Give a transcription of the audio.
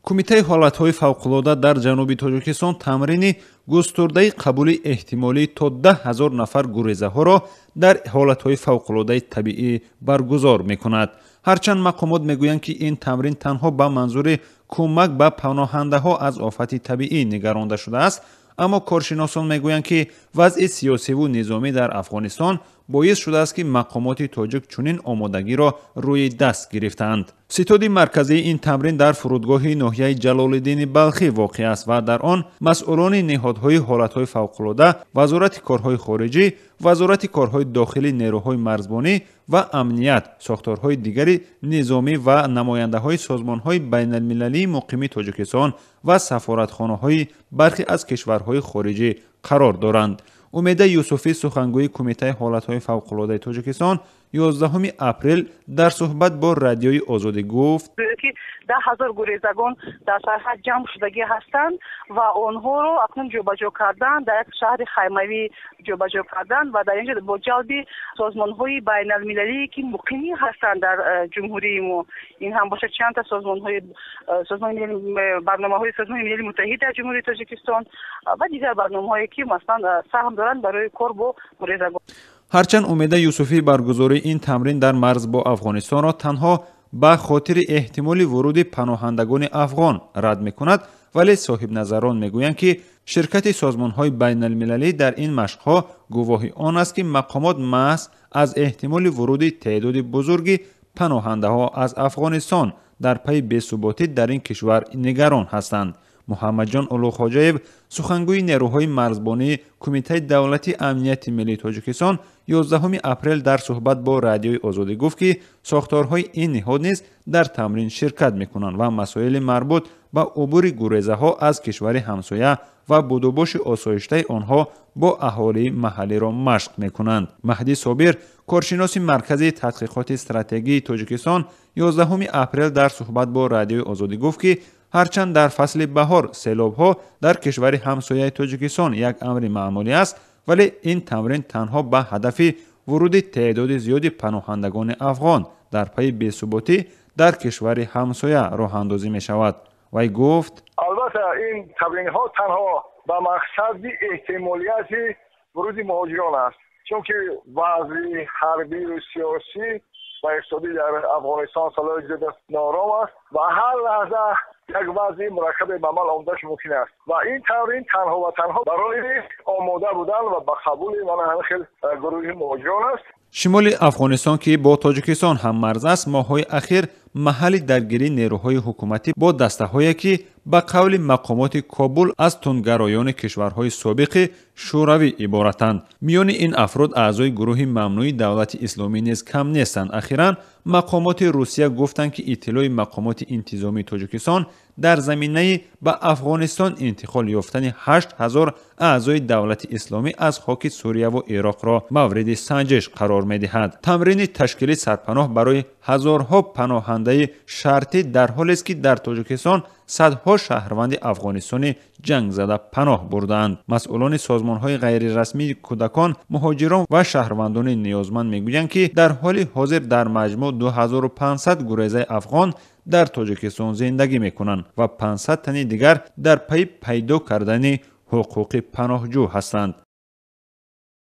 Кумитаи ҳолатҳои фавқулода дар ҷануби Тоҷикистон тамрини густурдаи қабули эҳтимолӣ то 10 000 нафар гурезаҳоро дар ҳолатҳои фавқулодаи табиӣ баргузор мекунад. Ҳарчанд мақомот мегӯянд, ки ин тамрин танҳо ба манзури кӯмак ба паноҳандаҳо аз офати табиӣ нигаронда шудааст, аммо коршиносон мегӯянд, ки вазъи сиёсиву низомӣ дар Афғонистон боис шудааст, ки мақомоти тоҷик чунин омодагиро рӯи даст гирифтаанд. Ситоди марказии ин тамрин дар фурудгоҳи ноҳияи Ҷалолиддини Балхӣ воқеъ аст ва дар он масъулони ниҳодҳои ҳолатҳои фавқулода, Вазорати корҳои хориҷӣ, Вазорати корҳои дохилӣ, нерӯҳои марзбонӣ ва амният, сохторҳои дигари низомӣ ва намояндаҳои созмонҳои байналмилалии муқими Тоҷикистон ва сафоратхонаҳои бархе аз кишварҳои хориҷӣ қарор доранд. Умеда Юсуфӣ, сухангӯи Кумитаи ҳолатҳои фавқулодаи Тоҷикистон, 11 апрел дар суҳбат бо Радиои Озодӣ гуфт: Ки 10 000 гурезагон дар сарҳад ҷамъ шудагӣ ҳастанд ва онҳоро акнун ҷобаҷо кардан, дар як шаҳри хаймавӣ ҷобаҷо кардан ва дар инҷо бо ҷалби созмонҳои байналмилалие, ки муқимӣ ҳастанд дар ҷумҳурии мо, ин ҳам бошад чандта созмонҳои созмони барномаҳои Созмони Милали Муттаҳид дар Ҷумҳурии Тоҷикистон ва дигар барномаҳое, ки масалан саҳм доранд барои кор бо гурезагон. Ҳарчанд Умеда Юсуфӣ баргузории ин тамрин дар марз бо Афғонистонро танҳо ба хотири эҳтимоли вуруди паноҳандагони афғон рад мекунад, вале соҳибназарон мегӯянд, ки ширкати созмонҳои байналмилалӣ дар ин машқҳо гувоҳи он аст, ки мақомот маҳз аз эҳтимоли вуруди теъдоди бузурги паноҳандаҳо аз Афғонистон дар пайи бесуботӣ дар ин кишвар нигарон ҳастанд. Муҳаммадҷон Улуғхоҷаев, сухангӯи нерӯҳои марзбонии Кумитаи давлатии амнияти миллии Тоҷикистон, 11 апрел дар суҳбат бо Радиои Озодӣ гуфт, ки сохторҳои ин ниҳод низ дар тамрин ширкат мекунанд ва масоили марбут ба убури гурезаҳо аз кишвари ҳамсоя ва будубоши осоиштаи онҳо бо аҳолии маҳаллиро машқ мекунанд. Маҳдӣ Собир, коршиноси Маркази тадқиқоти стратегии Тоҷикистон, 11 апрел дар суҳбат бо Радиои Озодӣ гуфт, ки ҳарчанд дар фасли баҳор селобҳо дар кишвари ҳамсояи Тоҷикистон як амри маъмулӣ аст, вале ин тамрин танҳо ба ҳадафи вуруди теъдоди зиёди паноҳандагони афғон дар пайи бесуботӣ дар кишвари ҳамсоя роҳандозӣ мешавад. Вай гуфт: Албатта, ин тамринҳо танҳо ба мақсади эҳтимолияти вуруди муҳоҷирон аст, чунки вазъи ҳарбию сиёсӣ ва иқтисодӣ дар Афғонистон солҳои зиёд ноором аст ва ҳар лаҳза як вазъи мураккабе ба амал омадаш мумкин аст ва ин тамрин танҳо ва танҳо барои омода будан ва ба қабули мана ҳамин хел гурӯҳи муҳоҷирон аст. Шимоли Афғонистон, ки бо Тоҷикистон ҳаммарз аст, моҳҳои ахир маҳалли даргирии нерӯҳои ҳукуматӣ бо дастаҳое, ки ба қавли мақомоти Кобул аз тундгароёни кишварҳои собиқи Шӯравӣ иборатанд. Миёни ин афрод аъзои гурӯҳи мамнӯи Давлати Исломӣ низ кам нестанд. Ахиран мақомоти Русия гуфтанд, ки иттилои мақомоти интизомии Тоҷикистон дар заминаи ба Афғонистон интиқол ёфтани 8000 аъзои Давлати Исломӣ аз хоки Сурияву Ироқро мавриди санҷиш қарор медиҳад. Тамрини ташкили сарпаноҳ барои ҳазорҳо паноҳандаи шартӣ дар ҳолест, ки дар Тоҷикистон садҳо шаҳрванди Афғонистони ҷангзада паноҳ бурдаанд. Масъулони созмонҳои ғайрирасмии кӯдакон, муҳоҷирон ва шаҳрвандони ниёзманд мегӯянд, ки дар ҳоли ҳозир дар маҷмӯъ 2500 гурезаи афғон дар Тоҷикистон зиндагӣ мекунанд ва 500 тани дигар дар пайи пайдо кардани ҳуқуқи паноҳҷӯ ҳастанд.